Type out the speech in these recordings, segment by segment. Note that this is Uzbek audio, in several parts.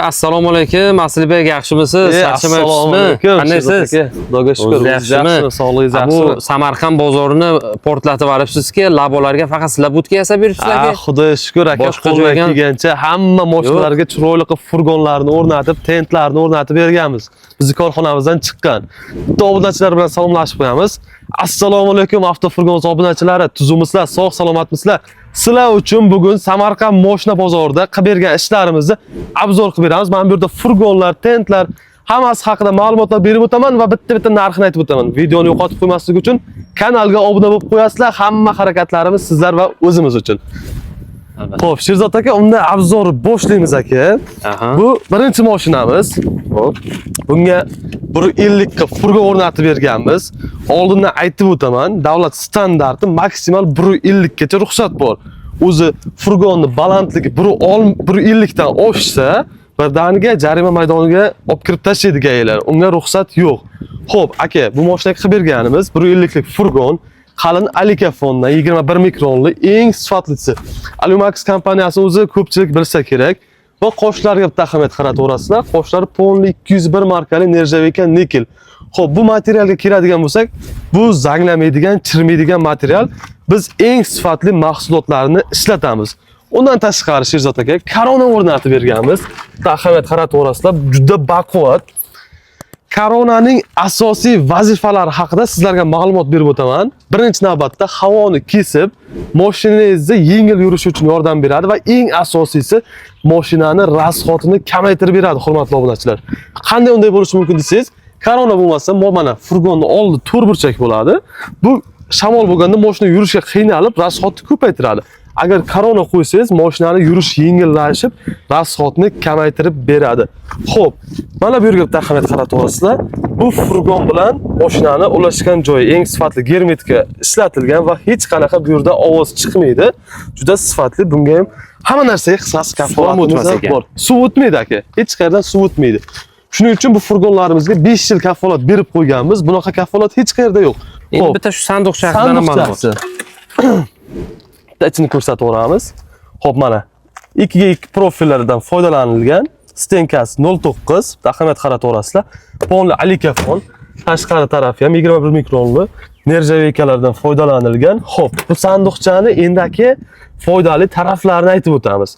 Assalomu alaykum, Asilbek, yaxshimisiz? Charchamayapsizmi? Qandaysiz? Xudoga shukur. O'zingiz yaxshimi? Sog'lig'ingiz Ha, bu yaxshimi? Samarqand bozorini portlatib yuboribsizki, labolarga faqat sizlar budka yasab beribsizlar Ah, aka. Xudoga shukur aka, Boshqa qo'ldan joyga- kelgancha hamma mashinalarga chiroyli qilib furgonlarni o'rnatib, tentlarni o'rnatib berganmiz. Bizni korxonamizdan chiqqan. Bitta obunachilar bilan salomlashib qo'yamiz. Assalomu alaykum, avtofurgon obunachilari, tuzukmisizlar, sog' salomatmisizlar? Sizlar uchun bugun Samarqand moshina bozorida qilib bergan ishlarimizni обзор qilib beramiz. Mana bu yerda furgonlar, tentlar hammasi haqida ma'lumotlar berib o'taman va bitta-bitta narxini aytib o'taman. Videoni yo'qotib qo'ymaslik uchun kanalga obuna bo'lib qo'yasizlar. Hamma harakatlarimiz sizlar va o'zimiz uchun. Xo'p, Sherzod aka, unda обзор boshlaymiz aka. Aha. Bu birinchi mashinamiz. Xo'p. Bunga 1.50 ga furgon o'rnatib berganmiz. Oldindan aytib o'taman, davlat standarti maksimal 1.50 gacha ruxsat bor. O'zi furgonni balandligi 1.50 dan oshsa, birdaniga jarima maydoniga olib kirib tashlaydi ГАИ lar. Unga ruxsat yo'q. Xo'p, aka, bu mashinaga qilib berganimiz 1.50 lik furgon qalin alikafondan 21 mikronli eng sifatlisi. Alumax kompaniyasi, o'zi ko'pchilik bilsa kerak. Va qoshlarga bitta ahamiyat qarataverasizlar. Qoshlari полный 201 markali нержавейка nikel. Xo'p, bu materialga keladigan bo'lsak, bu zanglamaydigan, chirimaydigan material. Biz eng sifatli mahsulotlarni ishlatamiz. Undan tashqari, Sherzod aka, korona o'rnatib berganmiz. Bitta ahamiyat qarataverasizlar, juda baquvvat. Koronaning asosiy vazifalari haqida sizlarga ma'lumot berib o'taman. Birinchi navbatda havoni kesib, mashinangizni yengil yurishi uchun yordam beradi va eng asosiysi mashinani расход ini kamaytirib beradi, hurmatli obunachilar. Qanday unday bo'lishi mumkin desangiz, korona bo'lmasa, mana furgonni oldi to'rtburchak bo'ladi. Bu shamol bo'lganda mashina yurishga qiynalib, расход ni ko'paytiradi. Agar korona qo'ysangiz, mashinani yurish yengillashib, расход ni kamaytirib beradi. Xo'p, mana bu yerga bitta ahamiyat qarataverasizlar. Bu furgon bilan mashinani ulashgan joyi eng sifatli germetika ishlatilgan va hech qanaqa bu yerda ovoz chiqmaydi. Juda sifatli. Bunga ham hamma narsaga qisqasi kafolatimiz o'tmas ham ekan. bor. Suv o'tmaydi aka. Hech qayerdan suv o'tmaydi. Shuning uchun bu furgonlarimizga 5 yil kafolat berib qo'yganmiz. Bunaqa kafolat hech qayerda yo'q. Endi Xo'p. bitta shu sandiqcha haqida ham ma'lumot. Sandiqchasi. Bitta ichini ko'rsatib yuboramiz. Xo'p, mana 2 ga 2 profillardan foydalanilgan. Стенка si 0.9, bitta ahamiyat qarataverasizlar. Полный alikafon. Tashqari tarafi ham 21 mikronli нержавейка lardan foydalanilgan. Xo'p, bu sandiqchani endagi foydali taraflarini aytib o'tamiz.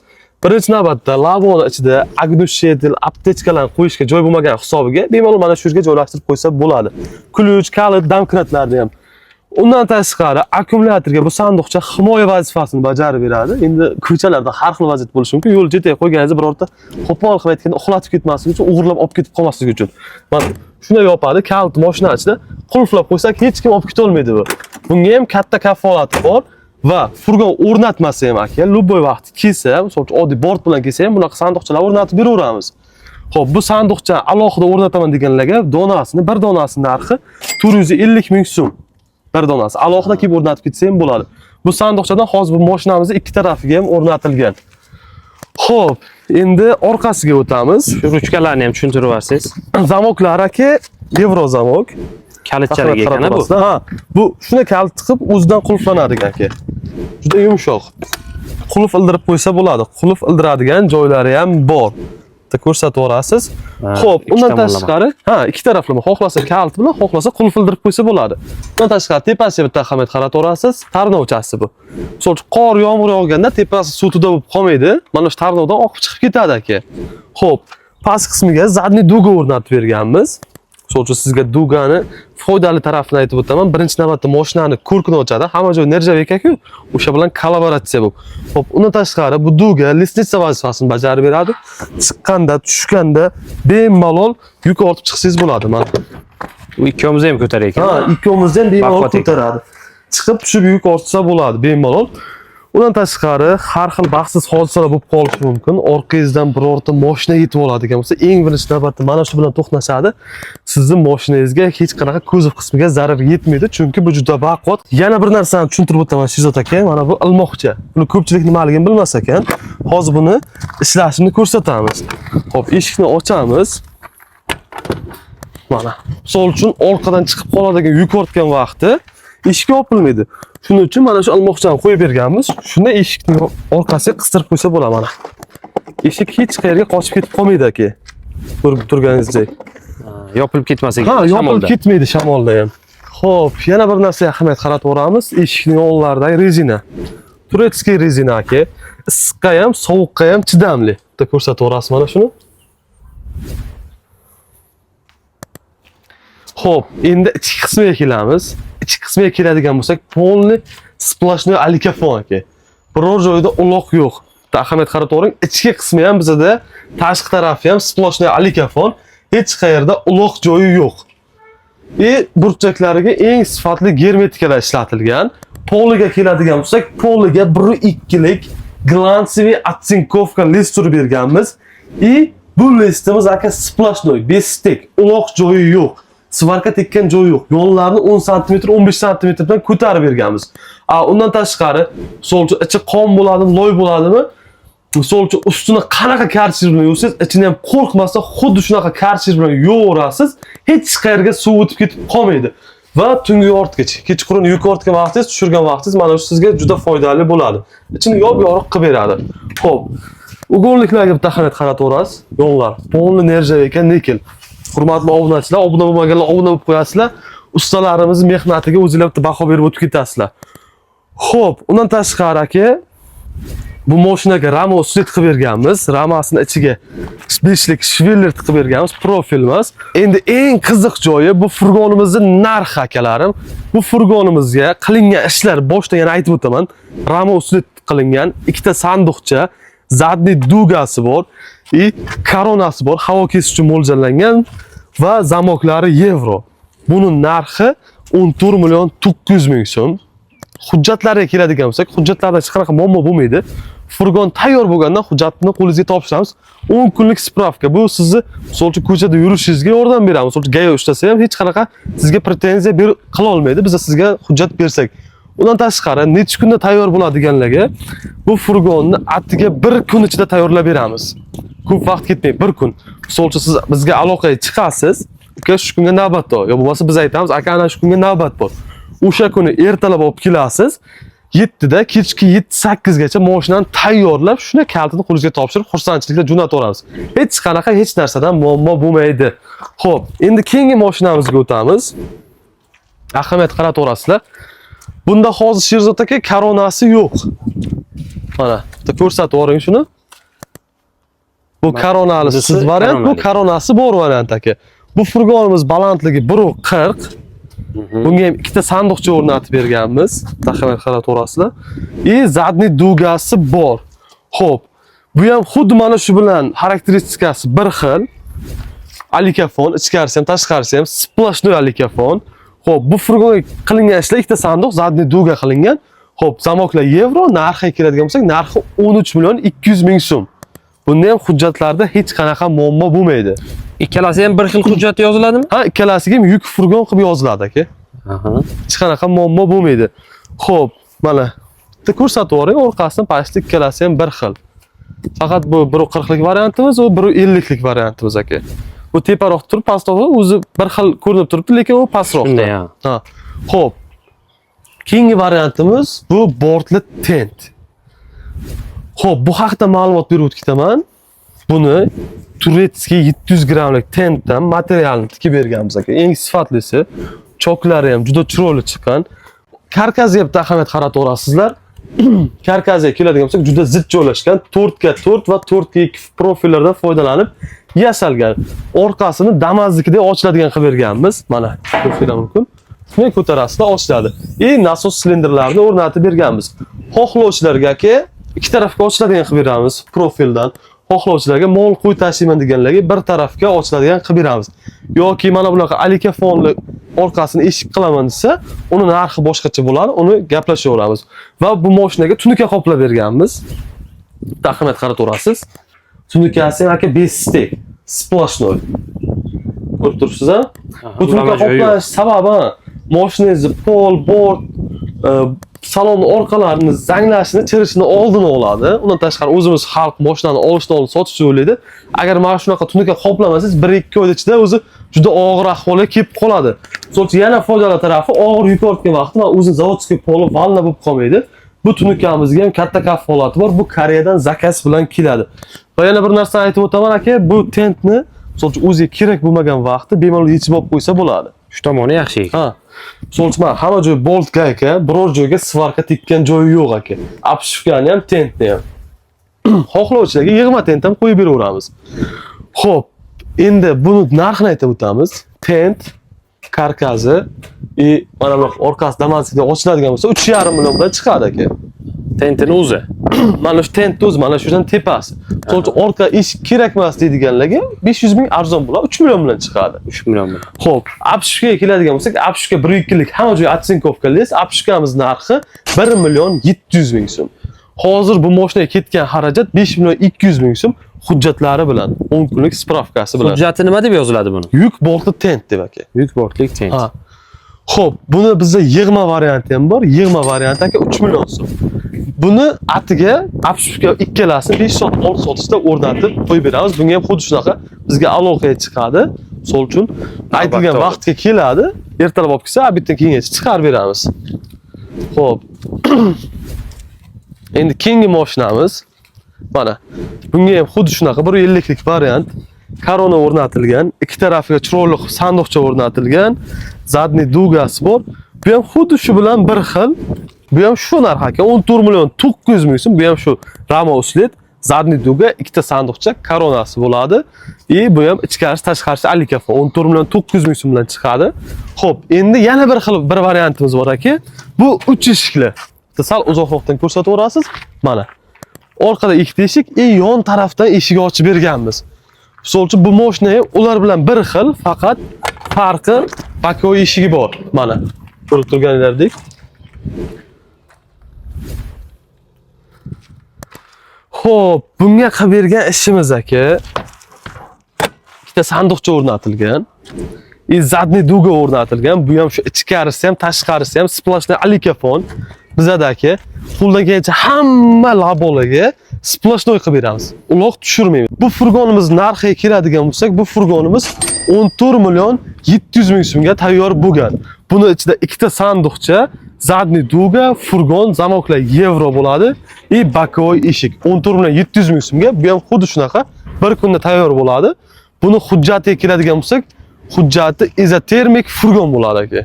Birinchi navbatda lavoni ichida огнетушитель, aptechkalarni qo'yishga joy bo'lmagan hisobiga bemalol mana shu yerga joylashtirib qo'ysa bo'ladi. Ключ, kalit, domkratlarni ham. Undan tashqari akkumulyatorga bu sandiqcha himoya vazifasini bajarib beradi. Endi ko'chalarda har xil vaziyat bo'lishi mumkin. Yo'l chetiga qo'yganingizda birorta qo'pol qilib aytganda uxlatib ketmasligi uchun, o'g'irlab olib ketib qolmasligi uchun. Mana shunday yopadi, kalit mashina ichida qulflab qo'ysak, hech kim olib ketolmaydi bu. Bunga ham katta kafolati bor va furgon o'rnatmasa ham aka, любой vaqt kelsa, misol uchun oddiy bort bilan kelsa ham bunaqa sandiqchalar o'rnatib beraveramiz. Xo'p, bu sandiqcha alohida o'rnataman deganlarga donasini, bir donasi narxi 450 ming so'm. Bir donasi. Alohida kelib o'rnatib ketsa ham bo'ladi. Bu sandiqchadan hozir bu mashinamizni ikki tarafiga ham o'rnatilgan. Xo'p, endi orqasiga o'tamiz. Shu ruchkalarni ham tushuntirib yuborsangiz. Замок lar aka, yevro замок. Kalitchalik ekan bu. Ha, bu shuni kalit tiqib o'zidan qulflanadi aka. Juda yumshoq. Qulf ildirib qo'ysa bo'ladi. Qulf ildiradigan joylari ham bor. Bitta ko'rsatib yuborasiz. Ha, Xo'p, ikki undan tomonlama. Tashqari, ha, ikki taraflama, xohlasa kalit bilan, xohlasa qulf ildirib qo'ysa bo'ladi. Undan tashqari tepasiga bitta ahamiyat qarataverasiz, tarnovchasi bu. Misol uchun qor, yomg'ir yog'ganda tepasi suv tuvda bo'lib qolmaydi. Mana shu tarnovdan oqib chiqib ketadi aka. Xo'p, past qismiga задний дуга o'rnatib berganmiz. Misol uchun sizga дуга ni foydali tarafini aytib o'taman. Birinchi navbatda mashinani ko'rkini ochadi. Hamma joy нержавейка-ku, o'sha bilan kollaboratsiya bu. Xo'p, undan tashqari bu дуга лестница vazifasini bajarib beradi. Chiqqanda, tushganda bemalol yuk ortib chiqsangiz bo'ladi. Mana. U ikkovimizni ham ko'tarar ekan. Ha, ikkovimizni ham bemalol Baquvvat ekan. ko'taradi. Chiqib tushib yuk ortsa bo'ladi bemalol. Undan tashqari har xil baxtsiz hodisalar bo'lib qolishi mumkin. Orqangizdan birorta mashina yetib oladigan bo'lsa, eng birinchi navbatda mana shu bilan to'qnashadi. Sizni mashinangizga hech qanaqa kuzov qismiga zarar yetmaydi, chunki bu juda baquvvat. Yana bir narsani tushuntirib o'taman, Sherzod aka, mana bu ilmoqcha. Buni ko'pchilik nimaligini bilmas ekan. Hozir buni ishlashini ko'rsatamiz. Xo'p, eshikni ochamiz. Mana. Misol uchun orqadan chiqib qoladigan yuk ortgan vaqti eshik yopilmaydi. Shuning uchun mana shu ilmoqchani qo'yib berganmiz. Shunda eshikni orqasiga qistirib qo'ysa bo'ladi mana. Eshik hech qayerga qochib ketib qolmaydi aka. Ko'rib turganingizdek. Yopilib ketmasa Ha, kerak yopilib shamolda. Ketmaydi shamolda ham. Xo'p, yana bir narsaga ahamiyat qaratib, eshikning oldlaridagi rezina. Турецкий rezina aka. Issiqqa ham, sovuqqa ham chidamli. Bitta ko'rsatib yuborasiz mana shuni. Xo'p, endi ichki qismiga kelamiz. Ichki qismiga keladigan bo'lsak, полный сплошной alikafon aka. Biror joyda uloq yo'q. Bitta ahamiyat qaratib, ichki qismi ham bizada, tashqi tarafi ham сплошной alikafon. Hech qayerda uloq joyi yo'q. И burchaklariga eng sifatli germetikalar ishlatilgan. Poliga keladigan bo'lsak, poliga 1.2lik глянцевый оцинковка list turib berganmiz. И bu listimiz aka сплошной, без стык, uloq joyi yo'q. Сварка tekkan joyi yo'q. Yo'llarni 10 cm, 15 cm dan ko'tarib berganmiz. A, undan tashqari, misol uchun ichi qon bo'ladimi, loy bo'ladimi? Misol uchun ustini qanaqa karcher bilan yuvsangiz, ichini ham qo'rqmasdan xuddi shunaqa karcher bilan yuvaverasiz. Hech qayerga suv o'tib ketib qolmaydi. Va tungi ortgacha, kechqurun yuk ortgan vaqtingiz, tushirgan vaqtingiz mana shu sizga juda foydali bo'ladi. Ichini yop-yorug' qilib beradi. Xo'p, угольник larga bitta ahamiyat qarataverasiz. Yo'llar, полный нержавейка nikel. Hurmatli obunachilar, obuna bo'lmaganlar obuna bo'lib qo'yasizlar. Ustalarimiz mehnatiga o'zinglar bitta baho berib o'tib ketasizlar. Xo'p, undan tashqari aka, bu mashinaga rama усилить qilib berganmiz. Ramasini ichiga beshlik швеллер tiqib berganmiz, profil emas. Endi eng qiziq joyi bu furgonimizning narxi akalarim. Bu furgonimizga qilingan ishlar boshdan yana aytib o'taman. Rama усилить qilingan, ikkita sanduqcha, задний дуга si bor и koronasi bor, havo kesish uchun mo'ljallangan va zamoklari yevro. Buni narxi 14 million 900 ming so'm. Hujjatlarga keladigan bo'lsak, hujjatlarda hech qanaqa muammo bo'lmaydi. Furgon tayyor bo'lgandan hujjatni qo'lingizga topshiramiz. 10 kunlik справка. Bu sizni misol uchun ko'chada yurishingizga yordam beradi. Misol uchun ГАИ ushlasa ham hech qanaqa sizga pretenziya ber qila olmaydi. Biz sizga hujjat bersak. Undan tashqari necha kunda tayyor bo'ladiganlarga bu furgonni atiga bir kun ichida tayyorlab beramiz. Ko'p vaqt ketmaydi, bir kun. Misol uchun siz bizga aloqaga chiqasiz, uka shu kunga navbat bor. Yo bo'lmasa biz aytamiz, aka ana shu kunga navbat bor. O'sha kuni ertalab olib kelasiz. 7da kechki 7-8 gacha mashinani tayyorlab, shuni kalitini qo'lingizga topshirib, xursandchilikda jo'nataveramiz. Hech qanaqa hech narsadan muammo bo'lmaydi. Xo'p, endi keyingi mashinamizga o'tamiz. Ahamiyat qarataverasizlar. Bunda hozir Sherzod aka koronasi yo'q. Mana, bitta ko'rsatib yuboring shuni. Bu koronalisiz Bunisi variant, bu koronali. Koronasi bor variant aka. Bu furgonimiz balandligi 1.40. Bunga ham ikkita sanduqcha o'rnatib berganmiz. Ahamiyat qarataverasizlar. И задний дуга si bor. Xo'p, bu ham xuddi mana shu bilan xarakteristikasi bir xil. Alikafon, ichkarisi ham, tashqarisi ham сплошной alikafon. Xo'p, bu furgonga qilingan ishlar ikkita sanduq, задний дуга qilingan. Xo'p, zamoklar yevro, narxiga keladigan bo'lsak, narxi 13 million 200 ming so'm. Bunda ham hujjatlarda hech qanaqa muammo bo'lmaydi. Ikkalasi ham bir xil hujjat yoziladimi? Ha, ikkalasiga ham yuk furgon qilib yoziladi aka. Hech qanaqa muammo bo'lmaydi. Xo'p, mana bitta ko'rsatib yuboring, orqasidan pastda ikkalasi ham bir xil. Faqat bu 1.40 lik variantimiz, u 1.50 lik variantimiz aka. Bu teparoq turib, pastroq o'zi bir xil ko'rinib turibdi, lekin u pastroqda. Shunday, ha. Ha. Xo'p. Keyingi variantimiz bu bortli tent. Xo'p, bu haqda ma'lumot berib o'tib ketaman. Buni турецкий 700 grammlik tentdan materialni tikib berganmiz aka. Eng sifatlisi. Choklari ham juda chiroyli chiqqan. Karkasiga bitta ahamiyat qarataverasizlar. Karkasiga keladigan bo'lsak, juda zich joylashgan. 4 ga 4 va 4 ga 2 profillardan foydalanib yasalgan. Orqasini Damaznikidek ochiladigan qilib berganmiz. Mana ko'rishingiz mumkin. Shunday ko'tarasizlar, ochiladi. И nasos silindrlarni o'rnatib berganmiz. Xohlovchilarga aka ikki tarafga ochiladigan qilib beramiz profildan. Xohlovchilarga mol qo'y tashiyman deganlarga bir tarafga ochiladigan qilib beramiz. Yoki mana bunaqa alikafonli orqasini eshik qilaman desa, uni narxi boshqacha bo'ladi, uni gaplashaveramiz. Va bu mashinaga tunuka qoplab berganmiz. Bitta ahamiyat qarataverasiz. Tunukasi ham aka 5 стык, сплошной. Ko'rib turibsiz, a? Bu tunuka Ulama joyi yo'q. qoplanish sababi mashinangizni pol, bort, salonni orqalarini zanglashini, chirishini oldini oladi. Undan tashqari o'zimiz xalq mashinani olishdan oldin sotishni o'ylaydi. Agar mana shunaqa tunuka qoplamasangiz, 1-2 oy ichida o'zi juda og'ir ahvolga kelib qoladi. Misol uchun yana foydali tarafi og'ir yuk ortgan vaqtda mana o'zini заводской poli vanna bo'lib qolmaydi. Bu tunukamizga ham katta kafolati bor. Bu Koreyadan заказ bilan keladi. Va yana bir narsani aytib o'taman aka, bu tentni misol uchun o'ziga kerak bo'lmagan vaqtda bemalol yechib olib qo'ysa bo'ladi. Shu tomoni yaxshi ekan. Ha. Misol uchun mana hamma joy boltga aka, biror joyga svarka tekkan joyi yo'q aka. Обшивка ni ham, tentni ham. Xohlovchilarga yig'ma tent ham qo'yib beraveramiz. Xo'p, endi buni narxini aytib o'tamiz. Tent karkazi и mana bu orqasi Damas'da ochiladigan bo'lsa 3,5 million bilan chiqadi aka. Tentini o'zi. Mana shu tentni o'zi, mana shu yerdan tepasi. Misol uchun orqa eshik kerak emas deydiganlarga 500 ming arzon bo'ladi, 3 million bilan chiqadi. 3 million bilan. Xo'p, обшивка ga keladigan bo'lsak, обшивка 1.2lik hamma joyi оцинковка лист, обшивка miz narxi 1 million 700 ming so'm. Hozir bu mashinaga ketgan xarajat 5 million 200 ming so'm hujjatlari bilan, 10 kunlik spravkasi bilan. Hujjati nima deb yoziladi buni? Yuk bortli tent deb aka. Yuk bortlik tent. Ha. Xo'p, buni bizda yig'ma varianti ham bor. Yig'ma varianti aka 3 million so'm. Buni atiga обшивка ikkalasini 5 soat, 6 soat ichida o'rnatib qo'yib beramiz. Bunga ham xuddi shunaqa bizga aloqaga chiqadi. Misol uchun aytilgan Albatta. vaqtga keladi, ertalab olib kelsa, обед dan keyingacha chiqarib beramiz. Xo'p. Endi keyingi mashinamiz mana bunga ham xuddi shunaqa 1.50lik variant. Korona o'rnatilgan, ikki tarafiga chiroyli qilib sandiqcha o'rnatilgan, задний дуга si bor. Bu ham xuddi shu bilan bir xil. Bu ham shu narx aka, 14 million 900 ming so'm. Bu ham shu rama услед, задний дуга, ikkita sandiqcha, koronasi bo'ladi. И bu ham ichkarisi, tashqarisi alikafon 14 million 900 ming so'm bilan chiqadi. Xo'p, endi yana bir xil bir variantimiz bor aka. Bu 3 eshikli. Bitta sal uzoqroqdan ko'rsatib yuborasiz. Mana. Orqada ikkita eshik, и yon tarafdan eshik ochib berganmiz. Misol uchun bu mashina ham ular bilan bir xil, faqat farqi боковой eshigi bor. Mana ko'rib turganingizdek. Xo'p, bunga qilib bergan ishimiz aka, ikkita sandiqcha o'rnatilgan. И задний дуга o'rnatilgan. Bu ham shu ichkarisi ham, tashqarisi ham сплошной alikafon. Bizada aka, qo'ldan kelgancha hamma labolaga сплошной qilib beramiz. Uloq tushirmaymiz. Bu furgonimiz narxiga keladigan bo'lsak, bu furgonimiz 14 million 700 ming so'mga tayyor bo'lgan. Buni ichida ikkita sandiqcha, задний дуга, furgon, замок lar yevro bo'ladi и боковой eshik. 14 million 700 ming so'mga bu ham xuddi shunaqa bir kunda tayyor bo'ladi. Buni hujjatiga keladigan bo'lsak, hujjati izotermik furgon bo'ladi aka.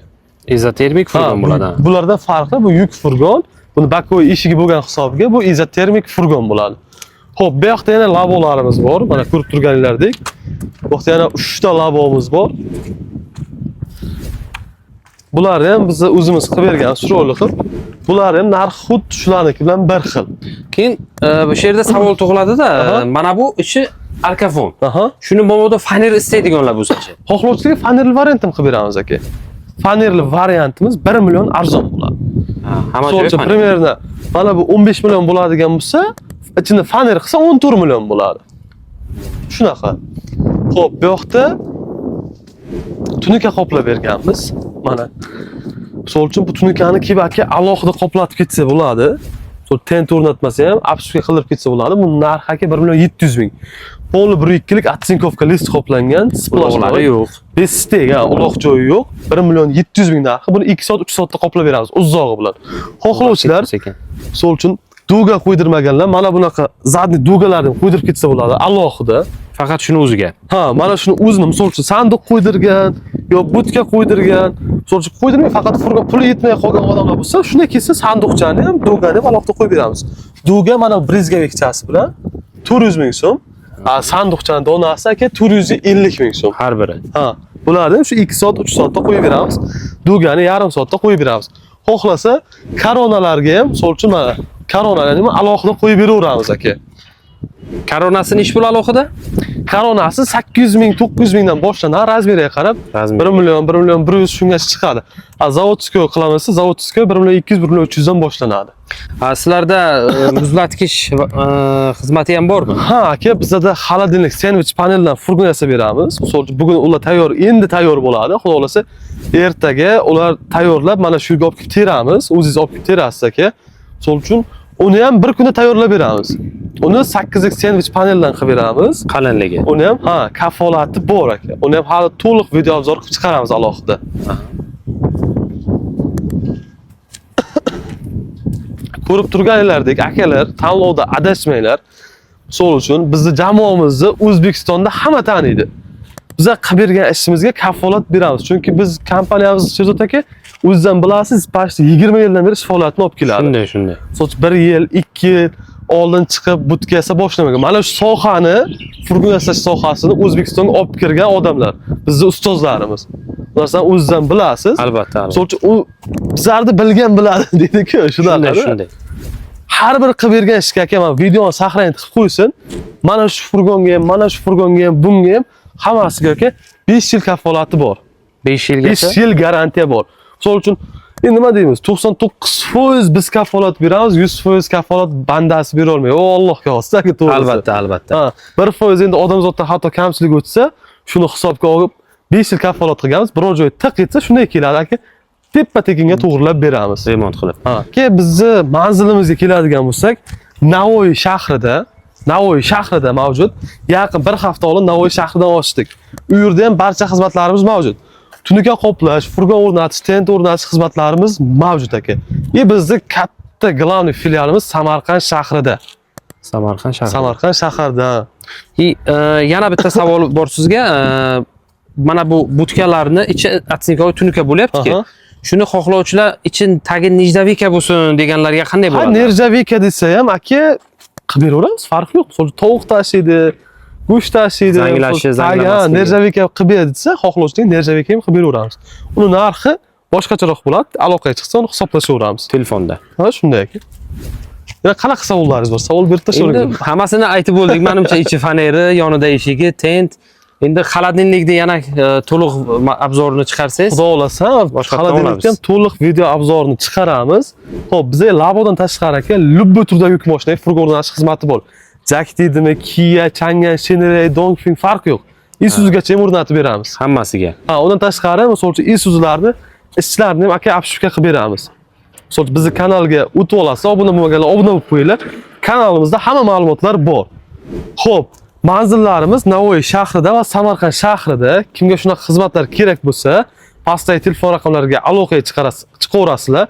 Izotermik furgon Ha, bo'ladi. Bulardan farqi bu yuk furgon, buni боковой eshigi bo'lgan hisobiga bu izotermik furgon bo'ladi. Xo'p, bu yoqda yana labolarimiz bor. Mana ko'rib turganingizdek. Bu yoqda yana 3 ta labomiz bor. Bularni ham biz o'zimiz qilib bergan, chiroyli qilib. Bular ham narxi xuddi shularniki bilan bir xil. Keyin bu yerda savol tug'iladi-da, mana bu ichi arkafon. Shuni mabodo faner istaydiganlar bo'lsa-chi? Xohlovchilarga fanerli variant ham qilib beramiz aka. Fanerli variantimiz 1 million arzon bo'ladi. Ha, hamma Misol joyi uchun faner. Примерно mana bu 15 million bo'ladigan bo'lsa, ichini faner qilsa 14 million bo'ladi. Shunaqa. Xo'p, bu yoqda tunuka qoplab berganmiz. Mana. Misol uchun bu tunukani kelib aka alohida qoplatib ketsa bo'ladi. Misol tent o'rnatmasa ham обшивка qildirib ketsa bo'ladi. Bu narxi aka 1 million 700 ming. Poli 1.2lik оцинковка лист qoplangan, Uloqlari yo'q. Без стек, ha, uloq joyi yo'q. 1 million 700 ming narxi. Buni 2 soat, 3 soatda qoplab beramiz uzog'i bilan. Xohlovchilar Sekin. misol uchun дуга qo'ydirmaganlar mana bunaqa задний дуга larni qo'ydirib ketsa bo'ladi alohida. Faqat shuni o'ziga. Ha, mana shuni o'zini misol uchun sandiq qo'ydirgan yo будка qo'ydirgan, misol uchun qo'ydirmay faqat furgon puli yetmay qolgan odamlar bo'lsa, shunday kelsa sandiqchani ham, дуга ni ham alohida qo'yib beramiz. Дуга mana брызговик chasi bilan 400 ming so'm. A, sandiqchani donasi aka 450 ming so'm. Har biri. Ha, bularni shu 2 soat, 3 soatda qo'yib beramiz. Дуга ni yarim soatda qo'yib beramiz. Xohlasa koronalarga ham, misol uchun mana koronalarni ham alohida qo'yib beraveramiz aka. Koronasini ish puli alohida? Koronasi 800 ming, 900 mingdan boshlanadi, размер iga qarab Размер. 1 million, 1 million 100 shungacha chiqadi. A заводской qilamiz, заводской 1 million 200, 1 million 300 dan boshlanadi. Ha, sizlarda muzlatkich xizmati ham bormi? Ha, aka, bizada холодильник sendvich paneldan furgon yasab beramiz. Misol uchun bugun ular tayyor, endi tayyor bo'ladi. Xudo xohlasa ertaga ular tayyorlab mana shu yerga olib kelib teramiz. O'zingiz olib kelib terasiz aka. Misol uchun uni ham bir kunda tayyorlab beramiz. Uni 8lik sendvich paneldan qilib beramiz. Qalinligi. Uni ham ha, kafolati bor aka. Uni ham hali to'liq video обзор qilib chiqaramiz alohida. Ko'rib turganlaridek akalar, tanlovda adashmanglar. Misol uchun bizni jamoamizni O'zbekistonda hamma taniydi. Biza qilib bergan ishimizga kafolat beramiz. Chunki biz kompaniyamiz, Sherzod aka, o'ziz ham bilasiz, почти 20 yildan beri ish faoliyatini olib keladi. Shunday, shunday. Misol uchun 1 yil, 2 yil oldin chiqib budka yasab boshlamagan. Mana shu sohani, furgon yasash sohasini O'zbekistonga olib kirgan odamlar, bizni ustozlarimiz. Bu narsani o'ziz ham bilasiz. Albatta, albatta. Misol uchun u bizlarni bilgan biladi deydi-ku, shunaqa. Shunday, shunday. Har bir qilib bergan ishga, aka, mana videoni saqlanib qilib qo'ysin. Mana shu furgonga ham, mana shu furgonga ham, bunga ham, hammasiga, aka, 5 yil kafolati bor. 5 yilgacha. 5 yil garantiya bor. Misol uchun, endi nima deymiz? 99% biz kafolat beramiz, 100% kafolat bandasi bera olmaydi. O Allohga xos, aka, to'g'risi. Albatta, albatta. Ha, 1% endi odamzoddan xato kamchilik o'tsa, shuni hisobga olib 5 yil kafolat qilganmiz. Biror joy tiq etsa, shunday keladi, aka. Teppa tekinga to'g'rilab beramiz. Remont qilib. Ha, ke bizni manzilimizga keladigan bo'lsak, Navoiy shahrida, Navoiy shahrida mavjud. Yaqin bir hafta oldin Navoiy shahridan ochdik. U yerda ham barcha xizmatlarimiz mavjud. Tunuka qoplash, furgon o'rnatish, tent o'rnatish xizmatlarimiz mavjud, aka. И bizni katta главный filialimiz Samarqand shahrida. Samarqand shahri. Samarqand shahrida. И, yana bitta savol bor sizga. Mana bu budkalarni ichi оцинковый tunuka bo'lyapti-ki. Shuni xohlovchilar ichi tagi нержавейка bo'lsin deganlarga qanday bo'ladi? Нержавейка desa ham, aka, qilib beraveramiz, farqi yo'q. Misol uchun tovuq tashiydi, go'sht tashiydi. Zanglashi, misol uchun zanglamasligi. Нержавейка qilib beradi desa, xohlovchilar нержавейка ham qilib beraveramiz. Uni narxi boshqacharoq bo'ladi. Aloqaga chiqsa, uni hisoblashaveramiz. Telefonda. Ha, shunday, aka. Yana qanaqa savollaringiz bor? Savol berib tashlavering. Endi hammasini aytib bo'ldik. Menimcha ichi faneri, yonida eshigi, tent. Endi холодильник ni yana to'liq обзор ini chiqarsangiz. Xudo xohlasa, Boshqatdan холодильник dan olamiz. to'liq video обзор ini chiqaramiz. Xo'p, bizga Labodan tashqari, aka, любой turdagi yuk mashina, furgon o'rnatish xizmati bor. JAC deydimi, Kia, Changan, Shineray, Dongfeng, farqi yo'q. Isuzugacha ham o'rnatib beramiz. Hammasiga. Ha, undan tashqari, misol uchun Isuzularni ishchilarini ham, aka, обшивка qilib beramiz. Misol uchun bizni kanalga o'tib olasiz, obuna bo'lmaganlar obuna bo'lib qo'yinglar. Kanalimizda hamma ma'lumotlar bor. Xo'p, manzillarimiz Navoiy shahrida va Samarqand shahrida. Kimga shunaqa xizmatlar kerak bo'lsa, pastdagi telefon raqamlariga aloqaga chiqarasiz, chiqaverasizlar.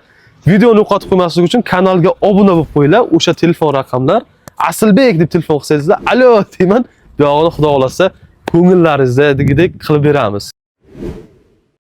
Videoni yo'qotib qo'ymaslik uchun kanalga obuna bo'lib qo'yinglar. O'sha telefon raqamlar, Asilbek deb telefon qilsangizlar, alo deyman. Buyog'ini Xudo xohlasa ko'ngillaringizdagidek qilib beramiz.